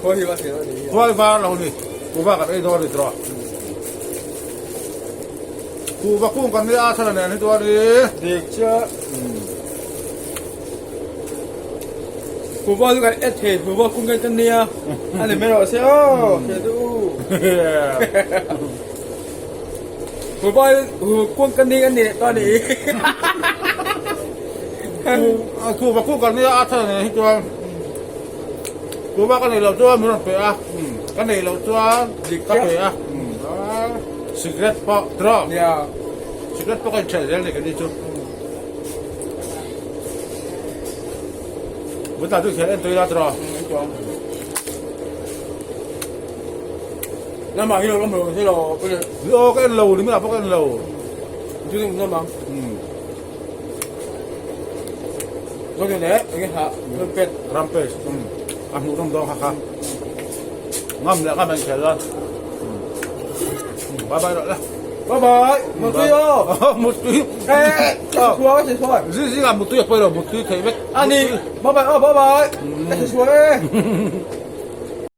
Khawi va thei ni. Khawi va lo ni. Kuhva kan ei dawn ni tawh. Kuhva kung kan nia thar nen hi chuan i. Dik chiah. Kuhva chu kan et thei kuhva kung kan kan nia. A ni mai rawh se aw. Hria chu u. Kuhva kung kan ni kan ni ta ni. Kuhva kung kan nia a thar nen hi chuan. Kuhva ka nei loh chuan min rawn pe a. Ka nei loh chuan ka pe a. Cigarette pawh tiraw? Cigarette pawh ka inṭhelh zel ni keini chu. Butah chu khian en tawh ila tiraw? Lamah hi lo lam lo se lo. Aw ka en lo, niminah pawh ka en lo. Chu ni lamang. Zo ni le, enge ha, rampage. Rampage, a hmuh nawm dawn kha kha. Ngam leh ngam a inkhel dawn. Bye bye rawh le. Bye bye, mutui aw. Mutui. Eh, chhuak a chhuak. Zing zingah mutui a pawi lo, mutui theih vek. Ani, bye bye aw, bye bye. Ka chhuak e.